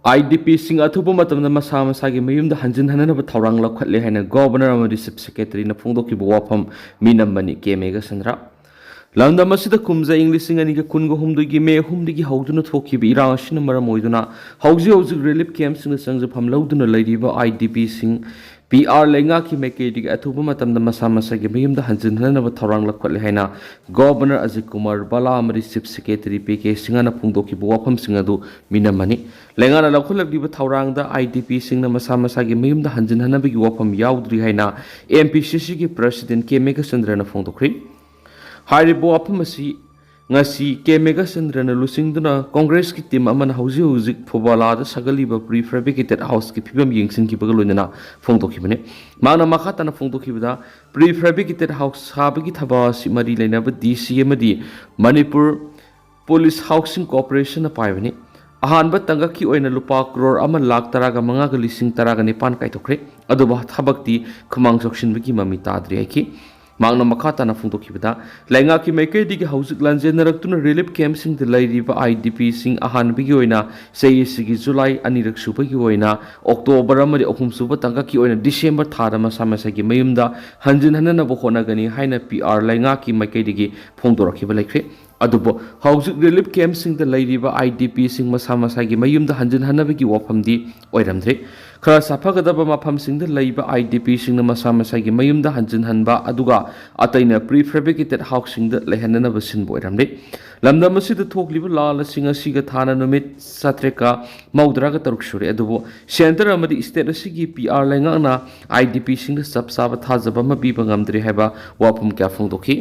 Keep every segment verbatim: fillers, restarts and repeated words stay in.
IDPꯁꯤꯡ ꯑꯊꯨꯕ ꯃꯇꯝꯗ ꯃꯁꯥ ꯃꯁꯥꯒꯤ ꯃꯌꯨꯝꯗ ꯍꯟꯖꯤꯟꯍꯟꯅꯕ ꯊꯧꯔꯥꯡ ꯂꯧꯈꯠꯂꯦ ꯍꯥꯏꯅ Governor ꯑꯃꯗꯤ Chief Secretaryꯅ ꯐꯣꯡꯗꯣꯛꯈꯤꯕ ꯋꯥꯐꯝ ꯃꯤꯅꯝꯕꯅꯤ ꯀꯦ ꯃꯦꯘꯆꯟꯗ꯭ꯔ꯫ ꯂꯝꯗꯝ ꯑꯁꯤꯗ ꯀꯨꯝꯖꯥ ꯏꯪ ꯂꯤꯁꯤꯡ ꯑꯅꯤꯒ ꯀꯨꯟꯒ ꯍꯨꯝꯗꯣꯏꯒꯤ ꯃꯦ ꯑꯍꯨꯝꯗꯒꯤ ꯍꯧꯗꯨꯅ ꯊꯣꯛꯈꯤꯕ ꯏꯔꯥꯡ ꯑꯁꯤꯅ ꯃꯔꯝ ꯑꯣꯏꯗꯨꯅ ꯍꯧꯖꯤꯛ ꯍꯧꯖꯤꯛ relief campꯁꯤꯡꯗ ꯆꯪꯖꯐꯝ ꯂꯧꯗꯨꯅ ꯂꯩꯔꯤꯕ IDPꯁꯤꯡ, PR ꯂꯩꯉꯥꯛꯀꯤ ꯃꯥꯏꯀꯩꯗꯒꯤ ꯑꯊꯨꯕ ꯃꯇꯝꯗ ꯃꯁꯥ ꯃꯁꯥꯒꯤ ꯃꯌꯨꯝꯗ ꯍꯟꯖꯤꯟꯍꯟꯅꯕ ꯊꯧꯔꯥꯡ ꯂꯧꯈꯠꯂꯦ ꯍꯥꯏꯅ Governor ꯑꯖꯤꯠ ꯀꯨꯃꯥꯔ ꯕꯂꯥ ꯑꯃꯗꯤ Chief Secretary ꯄꯤ ꯀꯦ ꯁꯤꯡꯍꯅ ꯐꯣꯡꯗꯣꯛꯈꯤꯕ ꯋꯥꯐꯝꯁꯤꯡ ꯑꯗꯨ ꯃꯤꯅꯝꯃꯅꯤ꯫ ꯂꯩꯉꯥꯛꯅ ꯂꯧꯈꯠꯂꯛꯂꯤꯕ ꯊꯧꯔꯥꯡꯗ IDPꯁꯤꯡꯅ ꯃꯁꯥ ꯃꯁꯥꯒꯤ ꯃꯌꯨꯝꯗ ꯍꯟꯖꯤꯟꯍꯟꯅꯕꯒꯤ ꯋꯥꯐꯝ ꯌꯥꯎꯗ꯭ꯔꯤ ꯍꯥꯏꯅ MPCCꯒꯤ President ꯀꯦ ꯃꯦꯘꯆꯟꯗ꯭ꯔꯅ ꯐꯣꯡꯗꯣꯛꯈ꯭ꯔꯤ꯫ ꯍꯥꯏꯔꯤꯕ ꯋꯥꯐꯝ ꯑꯁꯤ ꯉꯁꯤ ꯀꯦ ꯃꯦꯘꯆꯟꯗ꯭ꯔꯅ ꯂꯨꯆꯤꯡꯗꯨꯅ Congressꯀꯤ team ꯑꯃꯅ ꯍꯧꯖꯤꯛ ꯍꯧꯖꯤꯛ ꯐꯨꯕꯥꯂꯥꯗ ꯁꯥꯒꯠꯂꯤꯕ pre fabricated houseꯀꯤ ꯐꯤꯕꯝ ꯌꯦꯡꯁꯤꯟꯈꯤꯕꯒ ꯂꯣꯏꯅꯅ ꯐꯣꯡꯗꯣꯛꯈꯤꯕꯅꯤ꯫ ꯃꯍꯥꯛꯅ ꯃꯈꯥ ꯇꯥꯅ ꯐꯣꯡꯗꯣꯛꯈꯤꯕꯗ, pre fabricated house ꯁꯥꯕꯒꯤ ꯊꯕꯛ ꯑꯁꯤ ꯃꯔꯤ ꯂꯩꯅꯕ DC ꯑꯃꯗꯤ ꯃꯅꯤꯄꯨꯔ Police Housing Corporationꯅ ꯄꯥꯏꯕꯅꯤ꯫ ꯑꯍꯥꯟꯕ ꯇꯥꯡꯀꯛꯀꯤ ꯑꯣꯏꯅ ꯂꯨꯄꯥ ꯀ꯭ꯔꯣꯔ ꯑꯃ ꯂꯥꯈ ꯇꯔꯥꯒ ꯃꯉꯥꯒ ꯂꯤꯁꯤꯡ ꯇꯔꯥꯒ ꯅꯤꯄꯥꯟ ꯀꯥꯏꯊꯣꯛꯈ꯭ꯔꯦ, ꯑꯗꯨꯕꯨ ꯊꯕꯛꯇꯤ ꯈꯨꯃꯥꯡ ꯆꯥꯎꯁꯤꯟꯕꯒꯤ ꯃꯃꯤ ꯇꯥꯗ꯭ꯔꯤ ꯍꯥꯏꯈꯤ꯫ ꯃꯍꯥꯛꯅ ꯃꯈꯥ ꯇꯥꯅ ꯐꯣꯡꯗꯣꯛꯈꯤꯕꯗ, ꯂꯩꯉꯥꯛꯀꯤ ꯃꯥꯏꯀꯩꯗꯒꯤ ꯍꯧꯖꯤꯛ ꯂꯥꯟꯖꯦꯟꯅꯔꯛꯇꯨꯅ relief campꯁꯤꯡꯗ ꯂꯩꯔꯤꯕ IDPꯁꯤꯡ ꯑꯍꯥꯟꯕꯒꯤ ꯑꯣꯏꯅ ꯆꯍꯤ ꯑꯁꯤꯒꯤ ꯖꯨꯂꯥꯏ, ꯑꯅꯤꯔꯛ ꯁꯨꯕꯒꯤ ꯑꯣꯏꯅ ꯑꯣꯛꯇꯣꯕꯔ ꯑꯃꯗꯤ ꯑꯍꯨꯝ ꯁꯨꯕ ꯇꯥꯡꯀꯛꯀꯤ ꯑꯣꯏꯅ ꯗꯤꯁꯦꯝꯕꯔ ꯊꯥꯗ ꯃꯁꯥ ꯃꯁꯥꯒꯤ ꯃꯌꯨꯝꯗ ꯍꯟꯖꯤꯟꯍꯟꯅꯅꯕ ꯍꯣꯠꯅꯒꯅꯤ ꯍꯥꯏꯅ PR ꯂꯩꯉꯥꯛꯀꯤ ꯃꯥꯏꯀꯩꯗꯒꯤ ꯐꯣꯡꯗꯣꯔꯛꯈꯤꯕ ꯂꯩꯈ꯭ꯔꯦ꯫ ꯑꯗꯨꯕꯨ ꯍꯧꯖꯤꯛ relief campꯁꯤꯡꯗ ꯂꯩꯔꯤꯕ IDPꯁꯤꯡ ꯃꯁꯥ ꯃꯁꯥꯒꯤ ꯃꯌꯨꯝꯗ ꯍꯟꯖꯤꯟꯍꯟꯅꯕꯒꯤ ꯋꯥꯐꯝꯗꯤ ꯑꯣꯏꯔꯝꯗ꯭ꯔꯤ꯫ ꯈꯔ ꯁꯥꯐꯒꯗꯕ ꯃꯐꯝꯁꯤꯡꯗ ꯂꯩꯕ IDPꯁꯤꯡꯅ ꯃꯁꯥ ꯃꯁꯥꯒꯤ ꯃꯌꯨꯝꯗ ꯍꯟꯖꯤꯟꯍꯟꯕ, ꯑꯗꯨꯒ ꯑꯇꯩꯅ pre fabricated houseꯁꯤꯡꯗ ꯂꯩꯍꯟꯅꯅꯕ ꯁꯤꯟꯕ ꯑꯣꯏꯔꯝꯂꯤ꯫ ꯂꯝꯗꯝ ꯑꯁꯤꯗ ꯊꯣꯛꯂꯤꯕ ꯂꯥꯜ ꯑꯁꯤ ꯉꯁꯤꯒ ꯊꯥꯅ ꯅꯨꯃꯤꯠ ꯆꯥꯇ꯭ꯔꯦꯠꯀ ꯃꯧꯗ꯭ꯔꯥꯒ ꯇꯔꯨꯛ ꯁꯨꯔꯦ, ꯑꯗꯨꯕꯨ centre ꯑꯃꯗꯤ state ꯑꯁꯤꯒꯤ PR ꯂꯩꯉꯥꯛꯅ IDPꯁꯤꯡꯗ ꯆꯞ ꯆꯥꯕ ꯊꯥꯖꯕ ꯑꯃ ꯄꯤꯕ ꯉꯝꯗ꯭ꯔꯤ ꯍꯥꯏꯕ ꯋꯥꯐꯝ ꯀꯌꯥ ꯐꯣꯡꯗꯣꯛꯈꯤ꯫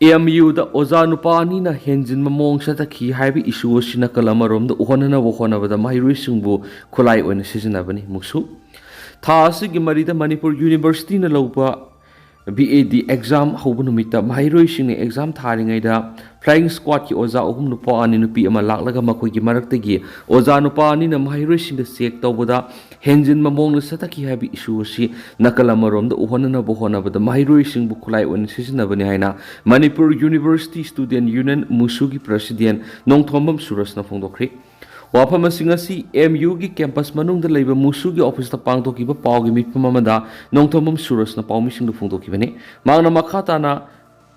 MUꯗ ꯑꯣꯖꯥ ꯅꯨꯄꯥ ꯑꯅꯤꯅ ꯍꯦꯟꯖꯤꯟꯕ ꯃꯑꯣꯡ ꯆꯠꯊꯈꯤ ꯍꯥꯏꯕ issue ꯑꯁꯤ ꯅꯥꯀꯜ ꯑꯃꯔꯣꯝꯗ ꯎꯍꯟꯅꯅꯕ ꯍꯣꯠꯅꯕꯗ ꯃꯍꯩꯔꯣꯏꯁꯤꯡꯕꯨ ꯈꯨꯠꯂꯥꯏ ꯑꯣꯏꯅ ꯁꯤꯖꯤꯟꯅꯕꯅꯤ꯫ ꯃꯨꯛꯁꯨ꯫ ꯊꯥ ꯑꯁꯤꯒꯤ ꯃꯔꯤꯗ ꯃꯅꯤꯄꯨꯔ Universityꯅ ꯂꯧꯕ BAD exam ꯍꯧꯕ ꯅꯨꯃꯤꯠꯇ ꯃꯍꯩꯔꯣꯏꯁꯤꯡꯅ exam ꯊꯥꯔꯤꯉꯩꯗ flying squadꯀꯤ ꯑꯣꯖꯥ ꯑꯍꯨꯝ, ꯅꯨꯄꯥ ꯑꯅꯤ, ꯅꯨꯄꯤ ꯑꯃ ꯂꯥꯛꯂꯒ ꯃꯈꯣꯏꯒꯤ ꯃꯔꯛꯇꯒꯤ ꯑꯣꯖꯥ ꯅꯨꯄꯥ ꯑꯅꯤꯅ ꯃꯍꯩꯔꯣꯏꯁꯤꯡꯗ check ꯇꯧꯕꯗ ꯍꯦꯟꯖꯤꯟꯕ ꯃꯑꯣꯡꯗ ꯆꯠꯊꯈꯤ ꯍꯥꯏꯕ issue ꯑꯁꯤ ꯅꯥꯀꯜ ꯑꯃꯔꯣꯝꯗ ꯎꯍꯟꯅꯅꯕ ꯍꯣꯠꯅꯕꯗ ꯃꯍꯩꯔꯣꯏꯁꯤꯡꯕꯨ ꯈꯨꯠꯂꯥꯏ ꯑꯣꯏꯅ ꯁꯤꯖꯤꯟꯅꯕꯅꯤ ꯍꯥꯏꯅ Manipur University Student Union, ꯃꯨꯁꯨꯒꯤ President Nongthombam ꯁꯨꯔꯖꯅ ꯐꯣꯡꯗꯣꯛꯈ꯭ꯔꯤ꯫ ꯋꯥꯐꯝꯁꯤꯡ ꯑꯁꯤ ꯑꯦꯝ ꯌꯨꯒꯤ ꯀꯦꯝꯄꯁ ꯃꯅꯨꯡꯗ ꯂꯩꯕ ꯃꯨꯁꯨꯒꯤ ꯑꯣꯐꯤꯁꯇ ꯄꯥꯡꯊꯣꯛꯈꯤꯕ ꯄꯥꯎꯒꯤ ꯃꯤꯐꯝ ꯑꯃꯗ ꯅꯣꯡꯊꯣꯝꯕꯝ ꯁꯨꯔꯖꯅ ꯄꯥꯎꯃꯤꯁꯤꯡꯗ ꯐꯣꯡꯗꯣꯛꯈꯤꯕꯅꯤ꯫ ꯃꯍꯥꯛꯅ ꯃꯈꯥ ꯇꯥꯅ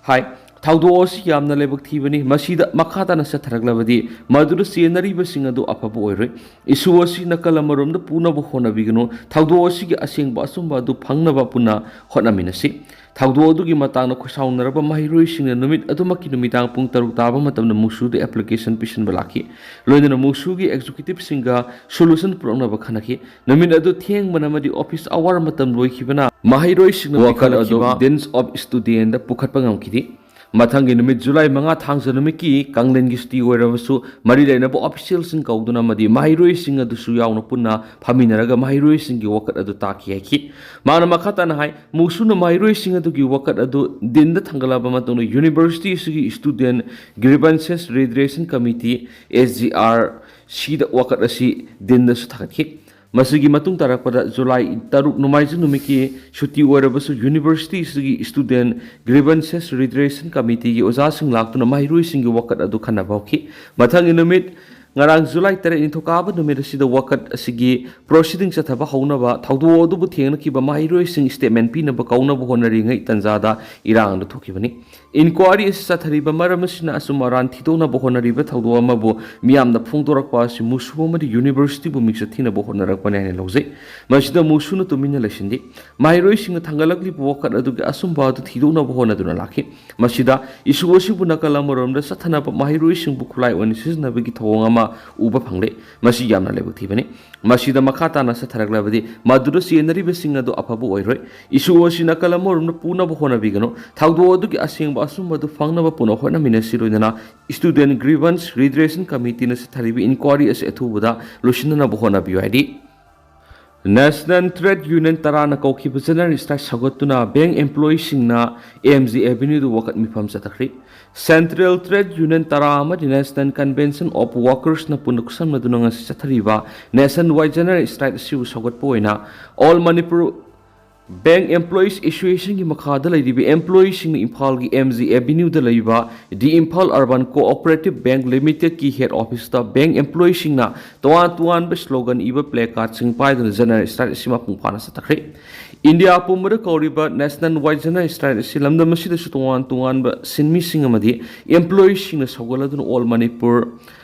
ꯍꯥꯏ, "ꯊꯧꯗꯣꯛ ꯑꯁꯤ ꯌꯥꯝꯅ ꯂꯥꯏꯕꯛ ꯊꯤꯕꯅꯤ꯫ ꯃꯁꯤꯗ ꯃꯈꯥ ꯇꯥꯅ ꯆꯠꯊꯔꯛꯂꯕꯗꯤ ꯃꯗꯨꯗ ꯆꯦꯟꯅꯔꯤꯕꯁꯤꯡ ꯑꯗꯨ ꯑꯐꯕ ꯑꯣꯏꯔꯣꯏ꯫ ꯏꯁꯨ ꯑꯁꯤ ꯅꯥꯀꯜ ꯑꯃꯔꯣꯝꯗ ꯄꯨꯅꯕ ꯍꯣꯠꯅꯕꯤꯒꯅꯨ꯫ ꯊꯧꯗꯣꯛ ꯑꯁꯤꯒꯤ ꯑꯁꯦꯡꯕ ꯑꯆꯨꯝꯕ ꯑꯗꯨ ꯐꯪꯅꯕ ꯄꯨꯟꯅ ꯍꯣꯠꯅꯃꯤꯟꯅꯁꯤ꯫" ꯊꯧꯗꯣꯛ ꯑꯗꯨꯒꯤ ꯃꯇꯥꯡꯗ ꯈꯣꯏꯁꯥꯎꯅꯔꯕ ꯃꯍꯩꯔꯣꯏꯁꯤꯡꯅ ꯅꯨꯃꯤꯠ ꯑꯗꯨꯃꯛꯀꯤ ꯅꯨꯃꯤꯗꯥꯡ ꯄꯨꯡ ꯇꯔꯨꯛ ꯇꯥꯕ ꯃꯇꯝꯗ ꯃꯨꯁꯨꯗ ꯑꯦꯄ꯭ꯂꯤꯀꯦꯁꯟ ꯄꯤꯁꯤꯟꯕ ꯂꯥꯛꯈꯤ꯫ ꯂꯣꯏꯅꯅ ꯃꯨꯁꯨꯒꯤ ꯑꯦꯛꯖꯤꯀ꯭ꯌꯨꯇꯤꯚꯁꯤꯡꯒ ꯁꯣꯂꯨꯁꯟ ꯄꯨꯔꯛꯅꯕ ꯈꯟꯅꯈꯤ꯫ ꯅꯨꯃꯤꯠ ꯑꯗꯨ ꯊꯦꯡꯕꯅ ꯑꯃꯗꯤ ꯑꯣꯐꯤꯁ ꯑꯋꯥꯔ ꯃꯇꯝ ꯂꯣꯏꯈꯤꯕꯅ ꯃꯍꯩꯔꯣꯏꯁꯤꯡꯅ ꯋꯥꯈꯜ ꯑꯗꯨ ꯗꯤꯟꯁ ꯑꯣꯐ ꯁ꯭ꯇꯨꯗꯦꯟꯗ ꯄꯨꯈꯠꯄ ꯉꯝꯈꯤꯗꯦ꯫ ꯃꯊꯪꯒꯤ ꯅꯨꯃꯤꯠ ꯖꯨꯂꯥꯏ ꯃꯉꯥ ꯊꯥꯡꯖ ꯅꯨꯃꯤꯠꯀꯤ ꯀꯥꯡꯂꯦꯟꯒꯤ ꯁꯨꯇꯤ ꯑꯣꯏꯔꯕꯁꯨ ꯃꯔꯤ ꯂꯩꯅꯕ ꯑꯣꯐꯤꯁꯤꯌꯦꯜꯁꯤꯡ ꯀꯧꯗꯨꯅ ꯑꯃꯗꯤ ꯃꯍꯩꯔꯣꯏꯁꯤꯡ ꯑꯗꯨꯁꯨ ꯌꯥꯎꯅ ꯄꯨꯟꯅ ꯐꯝꯃꯤꯟꯅꯔꯒ ꯃꯍꯩꯔꯣꯏꯁꯤꯡꯒꯤ ꯋꯥꯀꯠ ꯑꯗꯨ ꯇꯥꯈꯤ ꯍꯥꯏꯈꯤ꯫ ꯃꯥꯅ ꯃꯈꯥ ꯇꯥꯅ ꯍꯥꯏ, ꯃꯨꯁꯨꯅ ꯃꯍꯩꯔꯣꯏꯁꯤꯡ ꯑꯗꯨꯒꯤ ꯋꯥꯀꯠ ꯑꯗꯨ ꯗꯤꯟꯗ ꯊꯥꯡꯒꯠꯂꯕ ꯃꯇꯨꯡꯗ ꯌꯨꯅꯤꯚꯔꯁꯤꯇꯤ ꯑꯁꯤꯒꯤ ꯁ꯭ꯇꯨꯗꯦꯟ ꯒ꯭ꯔꯤꯚꯟꯁꯦꯁ ꯔꯤꯗ꯭ꯔꯦꯁꯟ ꯀꯃꯤꯇꯤ, ꯑꯦꯁ ꯖꯤ ꯑꯥꯔ ꯁꯤꯗ ꯋꯥꯀꯠ ꯑꯁꯤ ꯗꯤꯟꯗꯁꯨ ꯊꯥꯒꯠꯈꯤ꯫ ꯃꯁꯤꯒꯤ ꯃꯇꯨꯡ ꯇꯥꯔꯛꯄꯗ ꯖꯨꯂꯥꯏ ꯇꯔꯨꯛ ꯅꯣꯡꯃꯥꯏꯖꯤꯡ ꯅꯨꯃꯤꯠꯀꯤ ꯁꯨꯇꯤ ꯑꯣꯏꯔꯕꯁꯨ ꯌꯨꯅꯤꯚꯔꯁꯤꯇꯤ ꯑꯁꯤꯒꯤ ꯁ꯭ꯇꯨꯗꯦꯟ ꯒ꯭ꯔꯤꯚꯟꯁꯦꯁ ꯔꯤꯗ꯭ꯔꯦꯁꯟ ꯀꯃꯤꯇꯤꯒꯤ ꯑꯣꯖꯥꯁꯤꯡ ꯂꯥꯛꯇꯨꯅ ꯃꯍꯩꯔꯣꯏꯁꯤꯡꯒꯤ ꯋꯥꯀꯠ ꯑꯗꯨ ꯈꯟꯅꯕ ꯍꯧꯈꯤ꯫ ꯃꯊꯪꯒꯤ ꯅꯨꯃꯤꯠ ꯉꯔꯥꯡ ꯖꯨꯂꯥꯏ ꯇꯔꯦꯠ ꯅꯤꯡꯊꯧꯀꯥꯕ ꯅꯨꯃꯤꯠ ꯑꯁꯤꯗ ꯋꯥꯀꯠ ꯑꯁꯤꯒꯤ ꯄ꯭ꯔꯣꯁꯤꯗꯤꯡ ꯆꯠꯊꯕ ꯍꯧꯅꯕ ꯊꯧꯗꯣꯛ ꯑꯗꯨꯕꯨ ꯊꯦꯡꯅꯈꯤꯕ ꯃꯍꯩꯔꯣꯏꯁꯤꯡ ꯁ꯭ꯇꯦꯠꯃꯦꯟ ꯄꯤꯅꯕ ꯀꯧꯅꯕ ꯍꯣꯠꯅꯔꯤꯉꯩ ꯇꯟꯖꯥꯗ ꯏꯔꯥꯡ ꯑꯗꯨ ꯊꯣꯛꯈꯤꯕꯅꯤ꯫ ꯏꯟꯀ꯭ꯋꯥꯔꯤ ꯑꯁꯤ ꯆꯠꯊꯔꯤꯕ ꯃꯔꯝ ꯑꯁꯤꯅ ꯑꯆꯨꯝ ꯑꯔꯥꯟ ꯊꯤꯗꯣꯛꯅꯕ ꯍꯣꯠꯅꯔꯤꯕ ꯊꯧꯗꯣꯛ ꯑꯃꯕꯨ ꯃꯤꯌꯥꯝꯗ ꯐꯣꯡꯗꯣꯔꯛꯄ ꯑꯁꯤ ꯃꯨꯁꯨ ꯑꯃꯗꯤ ꯌꯨꯅꯤꯚꯔꯁꯤꯇꯤꯕꯨ ꯃꯤꯡꯆꯠ ꯊꯤꯅꯕ ꯍꯣꯠꯅꯔꯛꯄꯅꯤ ꯍꯥꯏꯅ ꯂꯧꯖꯩ꯫ ꯃꯁꯤꯗ ꯃꯨꯁꯨꯅ ꯇꯨꯃꯤꯟꯅ ꯂꯩꯁꯤꯟꯗꯦ꯫ ꯃꯍꯩꯔꯣꯏꯁꯤꯡꯅ ꯊꯥꯡꯒꯠꯂꯛꯂꯤꯕ ꯋꯥꯀꯠ ꯑꯗꯨꯒꯤ ꯑꯆꯨꯝꯕ ꯑꯗꯨ ꯊꯤꯗꯣꯛꯅꯕ ꯍꯣꯠꯅꯗꯨꯅ ꯂꯥꯛꯈꯤ꯫ ꯃꯁꯤꯗ ꯏꯁꯨ ꯑꯁꯤꯕꯨ ꯅꯥꯀꯜ ꯑꯃꯔꯣꯝꯗ ꯆꯠꯊꯅꯕ ꯃꯍꯩꯔꯣꯏꯁꯤꯡꯕꯨ ꯈꯨꯠꯂꯥꯏ ꯑꯣꯏꯅ ꯁꯤꯖꯤꯟꯅꯕꯒꯤ ꯊꯧꯑꯣꯡ ꯑꯃ ꯎꯕ ꯐꯪꯂꯦ꯫ ꯃꯁꯤ ꯌꯥꯝꯅ ꯂꯥꯏꯕꯛ ꯊꯤꯕꯅꯤ꯫ ꯃꯁꯤꯗ ꯃꯈꯥ ꯇꯥꯅ ꯆꯠꯊꯔꯛꯂꯕꯗꯤ ꯃꯗꯨꯗ ꯆꯦꯟꯅꯔꯤꯕꯁꯤꯡ ꯑꯗꯨ ꯑꯐꯕ ꯑꯣꯏꯔꯣꯏ꯫ ꯏꯁꯨ ꯑꯁꯤ ꯅꯥꯀꯜ ꯑꯃꯔꯣꯝꯗ ꯄꯨꯅꯕ ꯍꯣꯠꯅꯕꯤꯒꯅꯨ꯫ ꯊꯧꯗꯣꯛ ꯑꯗꯨꯒꯤ ꯑꯁꯦꯡꯕ ꯑꯆꯨꯝꯕ ꯑꯗꯨ ꯐꯪꯅꯕ ꯄꯨꯟꯅ ꯍꯣꯠꯅꯃꯤꯟꯅꯁꯤ꯫ ꯂꯣꯏꯅꯅ ꯁ꯭ꯇꯨꯗꯦꯟ ꯒ꯭ꯔꯤꯚꯟꯁ ꯔꯤꯗ꯭ꯔꯦꯁꯟ ꯀꯃꯤꯇꯤꯅ ꯆꯠꯊꯔꯤꯕ ꯏꯟꯀ꯭ꯋꯥꯔꯤ ꯑꯁꯤ ꯑꯊꯨꯕꯗ ꯂꯣꯏꯁꯤꯟꯅꯅꯕ ꯍꯣꯠꯅꯕꯤꯌꯨ ꯍꯥꯏꯗꯤ ꯅꯦꯁꯅꯦꯜ ꯇ꯭ꯔꯦꯗ ꯌꯨꯅꯤꯌꯟ ꯇꯔꯥꯅ ꯀꯧꯈꯤꯕ ꯖꯦꯅꯔꯦꯜ ꯁ꯭ꯇ꯭ꯔꯥꯏꯛ ꯁꯧꯒꯠꯇꯨꯅ ꯕꯦꯡꯛ ꯑꯦꯝꯄ꯭ꯂꯣꯌꯤꯁꯤꯡꯅ ꯑꯦꯝ ꯖꯤ ꯑꯦꯚꯦꯅ꯭ꯌꯨꯗ ꯋꯥꯀꯠ ꯃꯤꯐꯝ ꯆꯠꯊꯈ꯭ꯔꯤ꯫ ꯁꯦꯟꯇ꯭ꯔꯦꯜ ꯇ꯭ꯔꯦꯗ ꯌꯨꯅꯤꯌꯟ ꯇꯔꯥ ꯑꯃꯗꯤ ꯅꯦꯁꯅꯦꯜ ꯀꯟꯚꯦꯟꯁꯟ ꯑꯣꯐ ꯋꯥꯀꯔꯁꯅ ꯄꯨꯟꯅ ꯈꯨꯠꯁꯝꯅꯗꯨꯅ ꯉꯁꯤ ꯆꯠꯊꯔꯤꯕ ꯅꯦꯁꯟ ꯋꯥꯏꯗ ꯖꯦꯅꯔꯦꯜ ꯁ꯭ꯇ꯭ꯔꯥꯏꯛ ꯑꯁꯤꯕꯨ ꯁꯧꯒꯠꯄ ꯑꯣꯏꯅ ꯑꯣꯜ ꯃꯅꯤꯄꯨꯔ Bank Employees Associationꯒꯤ ꯃꯈꯥꯗ ꯂꯩꯔꯤꯕ employeeꯁꯤꯡꯅ ꯏꯝꯐꯥꯜꯒꯤ M G Avenueꯗ ꯂꯩꯕ The Imphal Urban Cooperative Bank Limitedꯀꯤ head officeꯇ bank employeeꯁꯤꯡꯅ ꯇꯣꯉꯥꯟ ꯇꯣꯉꯥꯟꯕ slogan ꯏꯕ placardꯁꯤꯡ ꯄꯥꯏꯗꯨꯅ general strike ꯑꯁꯤ ꯃꯄꯨꯡ ꯐꯥꯅ ꯆꯠꯊꯈ꯭ꯔꯦ꯫ ꯏꯟꯗꯤꯌꯥ ꯄꯨꯝꯕꯗ ꯀꯧꯔꯤꯕ national wide general strike ꯑꯁꯤ ꯂꯝꯗꯝ ꯑꯁꯤꯗꯁꯨ ꯇꯣꯉꯥꯟ ꯇꯣꯉꯥꯟꯕ ꯁꯤꯟꯃꯤꯁꯤꯡ ꯑꯃꯗꯤ employeeꯁꯤꯡꯅ ꯁꯧꯒꯠꯂꯗꯨꯅ All Manipur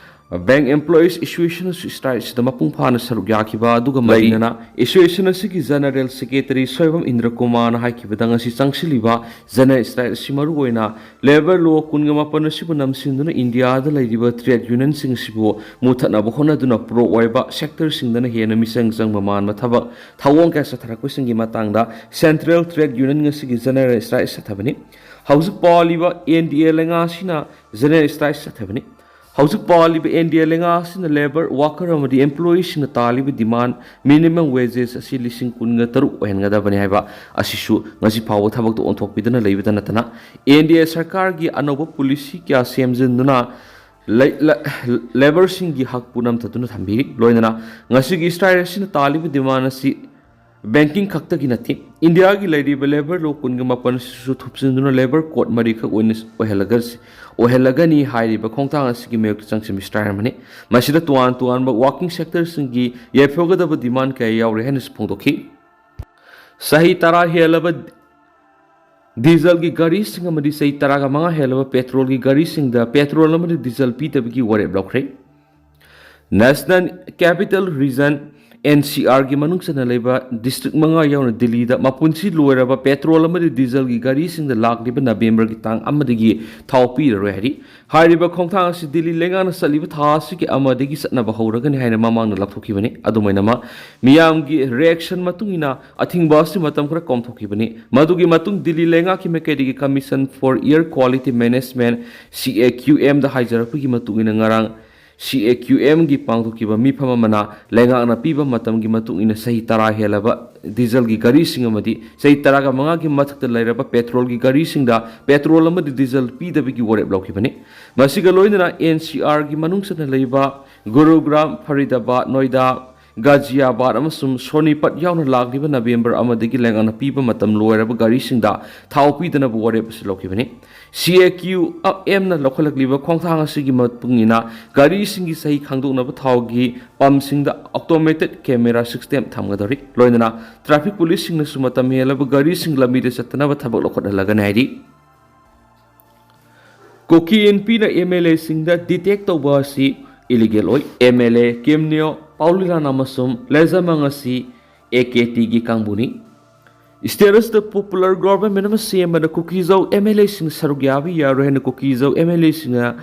Bank Employees Association ꯑꯁꯤ strike ꯑꯁꯤꯗ ꯃꯄꯨꯡ ꯐꯥꯅ ꯁꯔꯨꯛ ꯌꯥꯈꯤꯕ ꯑꯗꯨꯒ ꯃꯔꯤ ꯂꯩꯅꯅ association ꯑꯁꯤꯒꯤ general secretary ꯁꯣꯏꯕꯝ ꯏꯟꯗ꯭ꯔ ꯀꯨꯃꯥꯔꯅ ꯍꯥꯏꯈꯤꯕꯗ ꯉꯁꯤ ꯆꯪꯁꯤꯜꯂꯤꯕ general strike ꯑꯁꯤ ꯃꯔꯨꯑꯣꯏꯅ labour law ꯀꯨꯟꯒ ꯃꯥꯄꯟ ꯑꯁꯤꯕꯨ ꯅꯝꯁꯤꯟꯗꯨꯅ ꯏꯟꯗꯤꯌꯥꯗ ꯂꯩꯔꯤꯕ trade unionꯁꯤꯡ ꯑꯁꯤꯕꯨ ꯃꯨꯊꯠꯅꯕ ꯍꯣꯠꯅꯗꯨꯅ ꯄꯨꯔꯣꯛ ꯑꯣꯏꯕ sectorꯁꯤꯡꯗꯅ ꯍꯦꯟꯅ ꯃꯤꯆꯪ ꯆꯪꯕ ꯃꯥꯟꯕ ꯊꯕꯛ ꯊꯧꯑꯣꯡ ꯀꯌꯥ ꯆꯠꯊꯔꯛꯄꯁꯤꯡꯒꯤ ꯃꯇꯥꯡꯗ central trade union ꯉꯁꯤꯒꯤ general strike ꯆꯠꯊꯕꯅꯤ꯫ ꯍꯧꯖꯤꯛ ꯄꯥꯜꯂꯤꯕ N D A ꯂꯩꯉꯥꯛ ꯑꯁꯤꯅ general strike ꯆꯠꯊꯕꯅꯤ꯫ ꯍꯧꯖꯤꯛ ꯄꯥꯜꯂꯤꯕ N D A ꯂꯩꯉꯥꯛ ꯑꯁꯤꯅ labour, worker ꯑꯃꯗꯤ employeeꯁꯤꯡꯅ ꯇꯥꯜꯂꯤꯕ demand minimum wages ꯑꯁꯤ ꯂꯤꯁꯤꯡ ꯀꯨꯟꯒ ꯇꯔꯨꯛ ꯑꯣꯏꯍꯟꯒꯗꯕꯅꯤ ꯍꯥꯏꯕ ꯑꯁꯤꯁꯨ ꯉꯁꯤ ꯐꯥꯎꯕ ꯊꯕꯛꯇ ꯑꯣꯟꯊꯣꯛꯄꯤꯗꯅ ꯂꯩꯕꯗ ꯅꯠꯇꯅ N D A ꯁꯔꯀꯥꯔꯒꯤ ꯑꯅꯧꯕ policy ꯀꯌꯥ ꯁꯦꯝꯖꯤꯟꯗꯨꯅ ꯂꯩ-, ꯂ-, labourꯁꯤꯡꯒꯤ ꯍꯛꯄꯨ ꯅꯝꯊꯗꯨꯅ ꯊꯝꯕꯤꯔꯤ꯫ ꯂꯣꯏꯅꯅ ꯉꯁꯤꯒꯤ strike ꯑꯁꯤꯅ ꯇꯥꯜꯂꯤꯕ demand ꯑꯁꯤ banking ꯈꯛꯇꯒꯤ ꯅꯠꯇꯦ, ꯏꯟꯗꯤꯌꯥꯒꯤ ꯂꯩꯔꯤꯕ labour law ꯀꯨꯟꯒ ꯃꯥꯄꯟ ꯑꯁꯤꯁꯨ ꯊꯨꯞꯆꯤꯟꯗꯨꯅ labour code ꯃꯔꯤꯈꯛ ꯑꯣꯏꯅ ꯑꯣꯏꯍꯜꯂꯒ-, ꯑꯣꯏꯍꯜꯂꯒꯅꯤ ꯍꯥꯏꯔꯤꯕ ꯈꯣꯡꯊꯥꯡ ꯑꯁꯤꯒꯤ ꯃꯥꯌꯣꯛꯇ ꯆꯪꯁꯤꯟꯕ strike ꯑꯃꯅꯤ꯫ ꯃꯁꯤꯗ ꯇꯣꯉꯥꯟ ꯇꯣꯉꯥꯟꯕ working sectorꯁꯤꯡꯒꯤ ꯌꯥꯏꯐꯒꯗꯕ demand ꯀꯌꯥ ꯌꯥꯎꯔꯤ ꯍꯥꯏꯅꯁꯨ ꯐꯣꯡꯗꯣꯛꯈꯤ꯫ ꯆꯍꯤ ꯇꯔꯥ ꯍꯦꯜꯂꯕ dieselꯒꯤ ꯒꯥꯔꯤꯁꯤꯡ ꯑꯃꯗꯤ ꯆꯍꯤ ꯇꯔꯥꯒ ꯃꯉꯥ ꯍꯦꯜꯂꯕ petrolꯒꯤ ꯒꯥꯔꯤꯁꯤꯡꯗ petrol ꯑꯃꯗꯤ diesel ꯄꯤꯗꯕꯒꯤ ꯋꯥꯔꯦꯞ ꯂꯧꯈ꯭ꯔꯦ꯫ National Capital Region, N C Rꯒꯤ ꯃꯅꯨꯡ ꯆꯟꯅ ꯂꯩꯕ district ꯃꯉꯥ ꯌꯥꯎꯅ ꯗꯤꯜꯂꯤꯗ ꯃꯄꯨꯟꯁꯤ ꯂꯣꯏꯔꯕ petrol ꯑꯃꯗꯤ dieselꯒꯤ ꯒꯥꯔꯤꯁꯤꯡꯗ ꯂꯥꯛꯂꯤꯕ Novemberꯒꯤ ꯇꯥꯡ ꯑꯃꯗꯒꯤ ꯊꯥꯎ ꯄꯤꯔꯔꯣꯏ ꯍꯥꯏꯔꯤ꯫ ꯍꯥꯏꯔꯤꯕ ꯈꯣꯡꯊꯥꯡ ꯑꯁꯤ ꯗꯤꯜꯂꯤ ꯂꯩꯉꯥꯛꯅ ꯆꯠꯂꯤꯕ ꯊꯥ ꯑꯁꯤꯒꯤ ꯑꯃꯗꯒꯤ ꯆꯠꯅꯕ ꯍꯧꯔꯒꯅꯤ ꯍꯥꯏꯅ ꯃꯃꯥꯡꯗ ꯂꯥꯎꯊꯣꯛꯈꯤꯕꯅꯤ꯫ ꯑꯗꯨꯃꯥꯏꯅꯃꯛ, ꯃꯤꯌꯥꯝꯒꯤ reaction ꯃꯇꯨꯡ ꯏꯟꯅ ꯑꯊꯤꯡꯕ ꯑꯁꯤ ꯃꯇꯝ ꯈꯔ ꯀꯣꯝꯊꯣꯛꯈꯤꯕꯅꯤ꯫ ꯃꯗꯨꯒꯤ ꯃꯇꯨꯡ ꯗꯤꯜꯂꯤ ꯂꯩꯉꯥꯛꯀꯤ ꯃꯥꯏꯀꯩꯗꯒꯤ Commission for Air Quality Management, C A Q M ꯗ ꯍꯥꯏꯖꯔꯛꯄꯒꯤ ꯃꯇꯨꯡ ꯏꯟꯅ ꯉꯔꯥꯡ C A Q Mꯒꯤ ꯄꯥꯡꯊꯣꯛꯈꯤꯕ ꯃꯤꯐꯝ ꯑꯃꯅ ꯂꯩꯉꯥꯛꯅ ꯄꯤꯕ ꯃꯇꯝꯒꯤ ꯃꯇꯨꯡ ꯏꯟꯅ ꯆꯍꯤ ꯇꯔꯥ ꯍꯦꯜꯂꯕ dieselꯒꯤ ꯒꯥꯔꯤꯁꯤꯡ ꯑꯃꯗꯤ ꯆꯍꯤ ꯇꯔꯥꯒ ꯃꯉꯥꯒꯤ ꯃꯊꯛꯇ ꯂꯩꯔꯕ petrolꯒꯤ ꯒꯥꯔꯤꯁꯤꯡꯗ petrol ꯑꯃꯗꯤ diesel ꯄꯤꯗꯕꯒꯤ ꯋꯥꯔꯦꯞ ꯂꯧꯈꯤꯕꯅꯤ꯫ ꯃꯁꯤꯒ ꯂꯣꯏꯅꯅ N C Rꯒꯤ ꯃꯅꯨꯡ ꯆꯟꯅ ꯂꯩꯕ ꯒꯨꯔꯨꯒ꯭ꯔꯥꯝ, ꯐꯔꯤꯗꯥꯕꯥꯗ, ꯅꯣꯏꯗꯥ, ꯒꯥꯖꯤꯌꯥꯕꯥꯗ ꯑꯃꯁꯨꯡ ꯁꯣꯅꯤꯄꯠ ꯌꯥꯎꯅ ꯂꯥꯛꯂꯤꯕ ꯅꯕꯦꯝꯕꯔ ꯑꯃꯗꯒꯤ ꯂꯩꯉꯥꯛꯅ ꯄꯤꯕ ꯃꯇꯝ ꯂꯣꯏꯔꯕ ꯒꯥꯔꯤꯁꯤꯡꯗ ꯊꯥꯎ ꯄꯤꯗꯅꯕ ꯋꯥꯔꯦꯞ ꯑꯁꯤ ꯂꯧꯈꯤꯕꯅꯤ꯫ ꯁꯤ ꯑꯦ ꯀ꯭ꯌꯨ ꯑꯦꯝꯅ ꯂꯧꯈꯠꯂꯛꯂꯤꯕ ꯈꯣꯡꯊꯥꯡ ꯑꯁꯤꯒꯤ ꯃꯇꯨꯡ ꯏꯟꯅ ꯒꯥꯔꯤꯁꯤꯡꯒꯤ ꯆꯍꯤ ꯈꯪꯗꯣꯛꯅꯕ ꯊꯥꯎꯒꯤ ꯄꯝꯁꯤꯡꯗ automated camera system ꯊꯝꯒꯗꯧꯔꯤ꯫ ꯂꯣꯏꯅꯅ traffic policeꯁꯤꯡꯅꯁꯨ ꯃꯇꯝ ꯍꯦꯜꯂꯕ ꯒꯥꯔꯤꯁꯤꯡ ꯂꯝꯕꯤꯗ ꯆꯠꯇꯅꯕ ꯊꯕꯛ ꯂꯧꯈꯠꯍꯜꯂꯒꯅꯤ ꯍꯥꯏꯔꯤ꯫ ꯀꯨꯀꯤ ꯏꯟꯄꯤꯅ ꯑꯦꯝ ꯑꯦꯜ ꯑꯦꯁꯤꯡꯗ detect ꯇꯧꯕ ꯑꯁꯤ illegal ꯑꯣꯏ꯫ ꯑꯦꯝ ꯑꯦꯜ ꯑꯦ ꯀꯤꯝꯅꯤꯌꯣ ꯄꯥꯎꯂꯤꯂꯥꯟ ꯑꯃꯁꯨꯡ ꯂꯦꯖꯃꯪ ꯑꯁꯤ ꯑꯦ ꯀꯦ ꯇꯤꯒꯤ ꯀꯥꯡꯕꯨꯅꯤ꯫ Stateꯇ popular government ꯑꯃ ꯁꯦꯝꯕꯗ ꯀꯨꯀꯤꯖꯧ ꯑꯦꯝ ꯑꯦꯜ ꯑꯦꯁꯤꯡ ꯁꯔꯨꯛ ꯌꯥꯕ ꯌꯥꯔꯣꯏ ꯍꯥꯏꯅ ꯀꯨꯀꯤꯖꯧ ꯑꯦꯝ ꯑꯦꯜ ꯑꯦꯁꯤꯡꯅ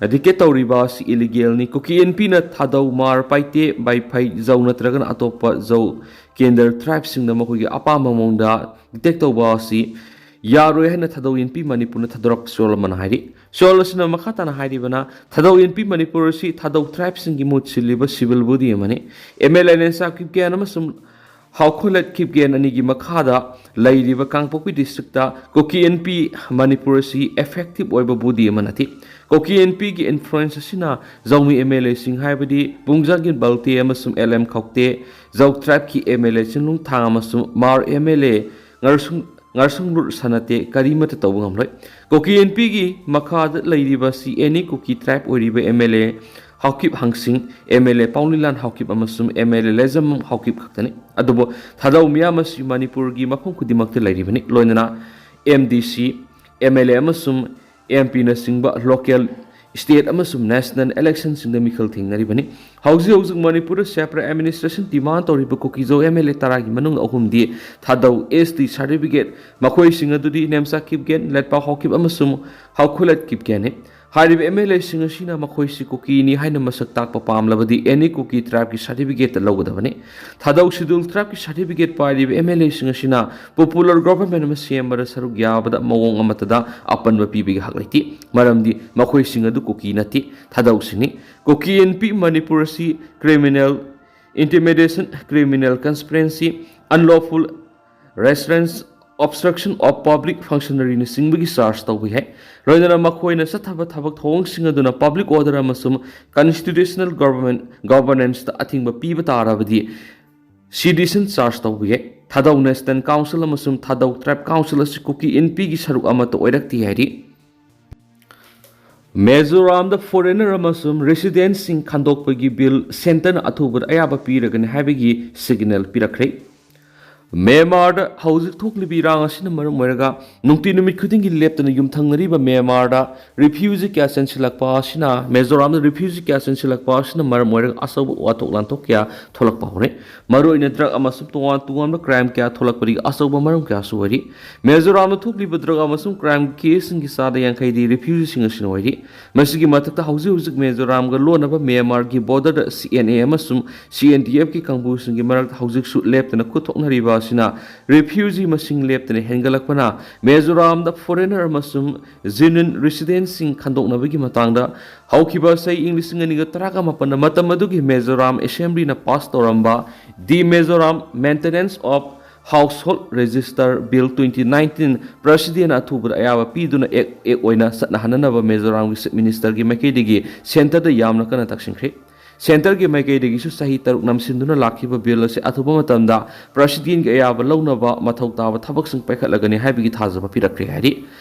detect ꯇꯧꯔꯤꯕ ꯑꯁꯤ illegalꯅꯤ꯫ ꯀꯨꯀꯤ ꯏꯟꯄꯤꯅ ꯊꯥꯗꯧ, ꯃꯥꯔ, ꯄꯥꯏꯇꯦ, ꯕꯥꯏꯐꯩ, ꯖꯧ ꯅꯠꯇ꯭ꯔꯒꯅ ꯑꯇꯣꯞꯄ ꯖꯧ ꯀꯦꯟꯗ꯭ꯔ tribeꯁꯤꯡꯗ ꯃꯈꯣꯏꯒꯤ ꯑꯄꯥꯝꯕ ꯃꯑꯣꯡꯗ detect ꯇꯧꯕ ꯑꯁꯤ ꯌꯥꯔꯣꯏ ꯍꯥꯏꯅ ꯊꯥꯗꯧ ꯏꯟꯄꯤ ꯃꯅꯤꯄꯨꯔꯅ ꯊꯥꯗꯣꯔꯛꯄ ꯆꯣꯜ ꯑꯃꯅ ꯍꯥꯏꯔꯤ꯫ ꯆꯣꯜ ꯑꯁꯤꯅ ꯃꯈꯥ ꯇꯥꯅ ꯍꯥꯏꯔꯤꯕꯅ, ꯊꯥꯗꯧ ꯏꯟꯄꯤ ꯃꯅꯤꯄꯨꯔ ꯑꯁꯤ ꯊꯥꯗꯧ tribeꯁꯤꯡꯒꯤ ꯃꯍꯨꯠ ꯁꯤꯜꯂꯤꯕ civil body ꯑꯃꯅꯤ꯫ ꯑꯦꯝ ꯑꯦꯜ ꯑꯦ ꯅꯦꯟꯆꯥ ꯀꯤꯞꯒꯦꯟ ꯑꯃꯁꯨꯡ ꯍꯥꯎꯈꯣꯂꯦꯠ ꯀꯤꯞꯒꯦꯟ ꯑꯅꯤꯒꯤ ꯃꯈꯥꯗ ꯂꯩꯔꯤꯕ ꯀꯥꯡꯄꯣꯛꯄꯤ districtꯇ ꯀꯨꯀꯤ ꯏꯟꯄꯤ ꯃꯅꯤꯄꯨꯔ ꯑꯁꯤ effective ꯑꯣꯏꯕ body ꯑꯃ ꯅꯠꯇꯦ꯫ ꯀꯨꯀꯤ ꯏꯟꯄꯤꯒꯤ influence ꯑꯁꯤꯅ ꯖꯧꯃꯤ ꯑꯦꯝ ꯑꯦꯜ ꯑꯦꯁꯤꯡ ꯍꯥꯏꯕꯗꯤ ꯄꯨꯡꯖꯥꯒꯤꯟ ꯕꯜꯇꯦ ꯑꯃꯁꯨꯡ ꯑꯦꯜ ꯑꯦꯝ ꯈꯧꯇꯦ, ꯖꯧ tribeꯀꯤ ꯑꯦꯝ ꯑꯦꯜ ꯑꯦ ꯆꯤꯡꯂꯨꯡꯊꯥꯡ ꯑꯃꯁꯨꯡ ꯃꯥꯔ ꯑꯦꯝ ꯑꯦꯜ ꯑꯦ ꯉꯥꯔꯁꯨꯡ, ꯉꯥꯔꯁꯨꯡꯂꯨꯠ ꯁꯅꯥꯇꯦ ꯀꯔꯤꯃꯠꯇ ꯇꯧꯕ ꯉꯝꯂꯣꯏ꯫ ꯀꯨꯀꯤ ꯏꯟꯄꯤꯒꯤ ꯃꯈꯥꯗ ꯂꯩꯔꯤꯕ ꯁꯤ ꯑꯦꯅꯤ ꯀꯨꯀꯤ tribe ꯑꯣꯏꯔꯤꯕ ꯑꯦꯝ ꯑꯦꯜ ꯑꯦ ꯍꯥꯎꯀꯤꯞ ꯍꯪꯁꯤꯡ, M L A Paolienlal Haokip ꯑꯃꯁꯨꯡ M L A Letzamang Haokip ꯈꯛꯇꯅꯤ꯫ ꯑꯗꯨꯕꯨ ꯊꯥꯗꯧ ꯃꯤꯌꯥꯝ ꯑꯁꯤ ꯃꯅꯤꯄꯨꯔꯒꯤ ꯃꯐꯝ ꯈꯨꯗꯤꯡꯃꯛꯇ ꯂꯩꯔꯤꯕꯅꯤ꯫ ꯂꯣꯏꯅꯅ ꯑꯦꯝ ꯗꯤ ꯁꯤ, ꯑꯦꯝ ꯑꯦꯜ ꯑꯦ ꯑꯃꯁꯨꯡ ꯑꯦꯝ ꯄꯤꯅꯆꯤꯡꯕ local, state ꯑꯃꯁꯨꯡ national electionꯁꯤꯡꯗ ꯃꯤꯈꯜ ꯊꯦꯡꯅꯔꯤꯕꯅꯤ꯫ ꯍꯧꯖꯤꯛ ꯍꯧꯖꯤꯛ ꯃꯅꯤꯄꯨꯔꯗ separate administration demand ꯇꯧꯔꯤꯕ ꯀꯨꯀꯤꯖꯧ ꯑꯦꯝ ꯑꯦꯜ ꯑꯦ ꯇꯔꯥꯒꯤ ꯃꯅꯨꯡꯗ ꯑꯍꯨꯝꯗꯤ ꯊꯥꯗꯧ ꯑꯦꯁ ꯇꯤ certificate, ꯃꯈꯣꯏꯁꯤꯡ ꯑꯗꯨꯗꯤ ꯅꯦꯝꯆꯥ ꯀꯤꯞꯒꯦꯟ, ꯂꯦꯠꯄꯥ ꯍꯥꯎꯀꯤꯞ ꯑꯃꯁꯨꯡ ꯍꯥꯎꯈꯨꯂꯠ ꯀꯤꯞꯒꯦꯟꯅꯤ꯫ ꯍꯥꯏꯔꯤꯕ ꯑꯦꯝ ꯑꯦꯜ ꯑꯦꯁꯤꯡ ꯑꯁꯤꯅ ꯃꯈꯣꯏꯁꯤ ꯀꯨꯀꯤꯅꯤ ꯍꯥꯏꯅ ꯃꯁꯛ ꯇꯥꯛꯄ ꯄꯥꯝꯂꯕꯗꯤ ꯑꯦꯅꯤ ꯀꯨꯀꯤ tribeꯀꯤ certificate ꯂꯧꯒꯗꯕꯅꯤ꯫ ꯊꯥꯗꯧ schedule tribeꯀꯤ certificate ꯄꯥꯏꯔꯤꯕ ꯑꯦꯝ ꯑꯦꯜ ꯑꯦꯁꯤꯡ ꯑꯁꯤꯅ popular government ꯑꯃ ꯁꯦꯝꯕꯗ ꯁꯔꯨꯛ ꯌꯥꯕꯗ ꯃꯑꯣꯡ ꯑꯃꯠꯇꯗ ꯑꯄꯟꯕ ꯄꯤꯕꯒꯤ ꯍꯛ ꯂꯩꯇꯦ, ꯃꯔꯝꯗꯤ ꯃꯈꯣꯏꯁꯤꯡ ꯑꯗꯨ ꯀꯨꯀꯤ ꯅꯠꯇꯦ, ꯊꯥꯗꯧꯁꯤꯡꯅꯤ꯫ ꯀꯨꯀꯤ ꯏꯟꯄꯤ ꯃꯅꯤꯄꯨꯔ ꯑꯁꯤ criminal intimidation, criminal conspiracy, unlawful residence obstruction of public functionaryꯅꯆꯤꯡꯕꯒꯤ ꯆꯥꯔꯖ ꯇꯧꯕ ꯌꯥꯏ꯫ ꯂꯣꯏꯅꯅ ꯃꯈꯣꯏꯅ ꯆꯠꯊꯕ ꯊꯕꯛ ꯊꯧꯑꯣꯡꯁꯤꯡ ꯑꯗꯨꯅ public order ꯑꯃꯁꯨꯡ constitutional government governanceꯇ ꯑꯊꯤꯡꯕ ꯄꯤꯕ ꯇꯥꯔꯕꯗꯤ sedition ꯆꯥꯔꯖ ꯇꯧꯕ ꯌꯥꯏ꯫ ꯊꯥꯗꯧ National Council ꯑꯃꯁꯨꯡ ꯊꯥꯗꯧ Tribe Council ꯑꯁꯤ ꯀꯨꯀꯤ ꯏꯟꯄꯤꯒꯤ ꯁꯔꯨꯛ ꯑꯃꯠꯇ ꯑꯣꯏꯔꯛꯇꯦ ꯍꯥꯏꯔꯤ꯫ ꯃꯤꯖꯣꯔꯥꯝꯗ foreigner ꯑꯃꯁꯨꯡ residentꯁꯤꯡ ꯈꯟꯗꯣꯛꯄꯒꯤ ꯕꯤꯜ ꯁꯦꯟꯇꯔꯅ ꯑꯊꯨꯕꯗ ꯑꯌꯥꯕ ꯄꯤꯔꯒꯅꯤ ꯍꯥꯏꯕꯒꯤ ꯁꯤꯒꯅꯦꯜ ꯄꯤꯔꯛꯈ꯭ꯔꯦ꯫ ꯃ꯭ꯌꯥꯟꯃꯥꯔꯗ ꯍꯧꯖꯤꯛ ꯊꯣꯛꯂꯤꯕ ꯏꯔꯥꯡ ꯑꯁꯤꯅ ꯃꯔꯝ ꯑꯣꯏꯔꯒ ꯅꯨꯡꯇꯤ ꯅꯨꯃꯤꯠ ꯈꯨꯗꯤꯡꯒꯤ ꯂꯦꯞꯇꯅ ꯌꯨꯝꯊꯪꯅꯔꯤꯕ ꯃ꯭ꯌꯥꯟꯃꯥꯔꯗ refugee ꯀꯌꯥ ꯆꯦꯟꯁꯤꯜꯂꯛꯄ ꯑꯁꯤꯅ, ꯃꯤꯖꯣꯔꯥꯝꯗ refugee ꯀꯌꯥ ꯆꯦꯟꯁꯤꯜꯂꯛꯄ ꯑꯁꯤꯅ ꯃꯔꯝ ꯑꯣꯏꯔꯒ ꯑꯆꯧꯕ ꯋꯥꯊꯣꯛ ꯂꯥꯟꯊꯣꯛ ꯀꯌꯥ ꯊꯣꯛꯂꯛꯄ ꯍꯧꯔꯦ꯫ ꯃꯔꯨꯑꯣꯏꯅ drug ꯑꯃꯁꯨꯡ ꯇꯣꯉꯥꯟ ꯇꯣꯉꯥꯟꯕ crime ꯀꯌꯥ ꯊꯣꯛꯂꯛꯄꯗꯒꯤ ꯑꯆꯧꯕ ꯃꯔꯝ ꯀꯌꯥꯁꯨ ꯑꯣꯏꯔꯤ꯫ ꯃꯤꯖꯣꯔꯥꯝꯗ ꯊꯣꯛꯂꯤꯕ drug ꯑꯃꯁꯨꯡ crime caseꯁꯤꯡꯒꯤ ꯆꯥꯗ ꯌꯥꯡꯈꯩꯗꯤ refugeeꯁꯤꯡ ꯑꯁꯤꯅ ꯑꯣꯏꯔꯤ꯫ ꯃꯁꯤꯒꯤ ꯃꯊꯛꯇ ꯍꯧꯖꯤꯛ ꯍꯧꯖꯤꯛ ꯃꯤꯖꯣꯔꯥꯝꯒ ꯂꯣꯟꯅꯕ ꯃ꯭ꯌꯥꯟꯃꯥꯔꯒꯤ borderꯗ C N A ꯑꯃꯁꯨꯡ C N D Fꯀꯤ ꯀꯥꯡꯕꯨꯁꯤꯡꯒꯤ ꯃꯔꯛꯇ ꯍꯧꯖꯤꯛꯁꯨ ꯂꯦꯞꯇꯅ ꯈꯨꯠ ꯊꯣꯛꯅꯔꯤꯕ ꯑꯁꯤꯅ refugee ꯃꯁꯤꯡ ꯂꯦꯞꯇꯅ ꯍꯦꯟꯒꯠꯂꯛꯄꯅ ꯃꯤꯖꯣꯔꯥꯝꯗ foreigner ꯑꯃꯁꯨꯡ genuine residentꯁꯤꯡ ꯈꯟꯗꯣꯛꯅꯕꯒꯤ ꯃꯇꯥꯡꯗ ꯍꯧꯈꯤꯕ ꯆꯍꯤ ꯏꯪ ꯂꯤꯁꯤꯡ ꯑꯅꯤꯒ ꯇꯔꯥꯒ ꯃꯥꯄꯟꯗ ꯃꯇꯝ ꯑꯗꯨꯒꯤ ꯃꯤꯖꯣꯔꯥꯝ Assemblyꯅ pass ꯇꯧꯔꯝꯕ The Mizoram Maintenance of Household Register Bill twenty nineteen Presidentꯅ ꯑꯊꯨꯕꯗ ꯑꯌꯥꯕ ꯄꯤꯗꯨꯅ act, act ꯑꯣꯏꯅ ꯆꯠꯅꯍꯟꯅꯅꯕ ꯃꯤꯖꯣꯔꯥꯝꯒꯤ Chief Ministerꯒꯤ ꯃꯥꯏꯀꯩꯗꯒꯤ centreꯗ ꯌꯥꯝꯅ ꯀꯟꯅ ꯇꯛꯁꯤꯟꯈ꯭ꯔꯦ꯫ Centreꯒꯤ ꯃꯥꯏꯀꯩꯗꯒꯤꯁꯨ ꯆꯍꯤ ꯇꯔꯨꯛ ꯅꯝꯁꯤꯟꯗꯨꯅ ꯂꯥꯛꯈꯤꯕ ꯕꯤꯜ ꯑꯁꯤ ꯑꯊꯨꯕ ꯃꯇꯝꯗ Presidentꯒꯤ ꯑꯌꯥꯕ ꯂꯧꯅꯕ ꯃꯊꯧ ꯇꯥꯕ ꯊꯕꯛꯁꯤꯡ ꯄꯥꯏꯈꯠꯂꯒꯅꯤ ꯍꯥꯏꯕꯒꯤ ꯊꯥꯖꯕ ꯄꯤꯔꯛꯈ꯭ꯔꯦ ꯍꯥꯏꯔꯤ꯫